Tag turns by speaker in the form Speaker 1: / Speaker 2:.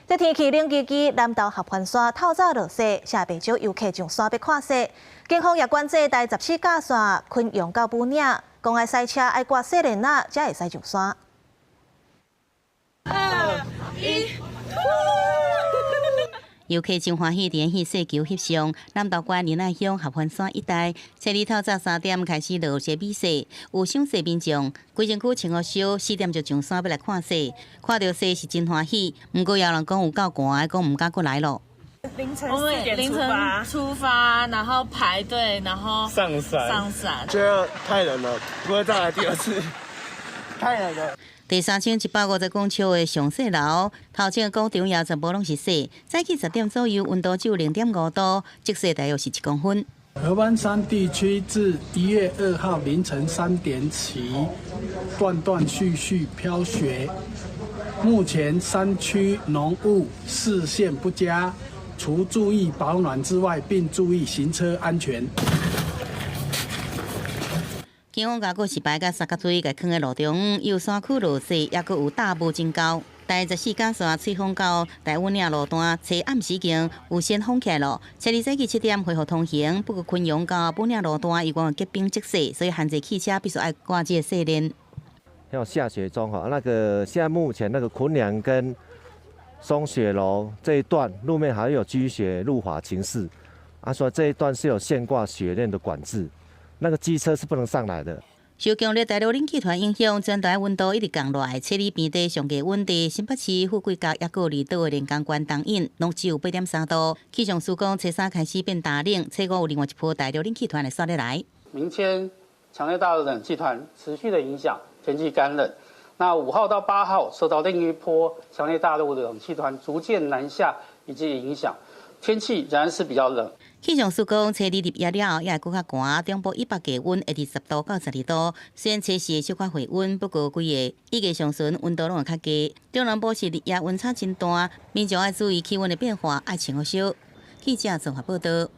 Speaker 1: 這天氣冷吱吱，南投合歡山透早落雪，也袂少遊客上山欲看雪。警方也管制台十四甲線昆陽到武嶺，講愛駛車愛掛雪鏈仔，才會使上山。
Speaker 2: 二一。
Speaker 3: 遊客真歡喜，佇咧翕雪球翕相。南投縣仁愛鄉合歡山一帶，初二透早3點開始落雪雨雪，有賞雪民眾，規身軀穿予燒，4點就上山欲來看雪，看著雪是真歡喜。毋過有人講有夠寒，講毋敢閣來囉。
Speaker 2: 凌晨4點出發，出發，然後排隊，然後
Speaker 4: 上山，
Speaker 2: 上山。
Speaker 4: 覺得太冷了，不會再來第二次。太冷了。
Speaker 3: 第3150公尺的上雪樓，頭前廣場也全部攏是雪。早起10點左右，溫度只有0.5度，積雪大約是1公分。
Speaker 5: 合歡山地區自1月2號凌晨3點起，斷斷續續飄雪。目前山區濃霧，視線不佳，除注意保暖之外，並注意行車安全。
Speaker 3: 警方共告示牌佮三角錐共囥佇路中，有山區落雪，抑閣有大霧警告。台十四甲線翠峰到大武嶺路段，初暗時間有先封起來囉。初二早起7點恢復通行，不過昆陽到武嶺路段猶原結冰積雪，所以限制汽車必須愛掛這個雪鏈。
Speaker 6: 像下雪中吼，那個現在目前那個昆陽跟松雪樓這一段路面還有積雪路滑情勢，啊，所以這一段是有懸掛雪鏈的管制。那個機車是不能上來的。
Speaker 3: 受強烈大陸冷氣團影響，全台溫度一直降落來。初二平地上低溫佇新北市富貴角，抑閣離島的連江縣東引，攏只有8.3度。氣象署講，初三開始變大冷，初五有另外一波大陸冷氣團會煞入來。
Speaker 7: 明天強烈大陸冷氣團持續的影響，天氣乾冷。那5號到8號受到另一波強烈大陸冷氣團逐漸南下以及影響，天氣仍然是比較冷。
Speaker 3: 氣象署講，初二入夜了後，也會閣較寒，中部以北低溫會佇10度到12度。雖然初四會小可回溫，不過規个1月上旬溫度攏會較低。中南部是日夜溫差真大，民眾愛注意氣溫的變化，愛穿予燒。記者綜合報道。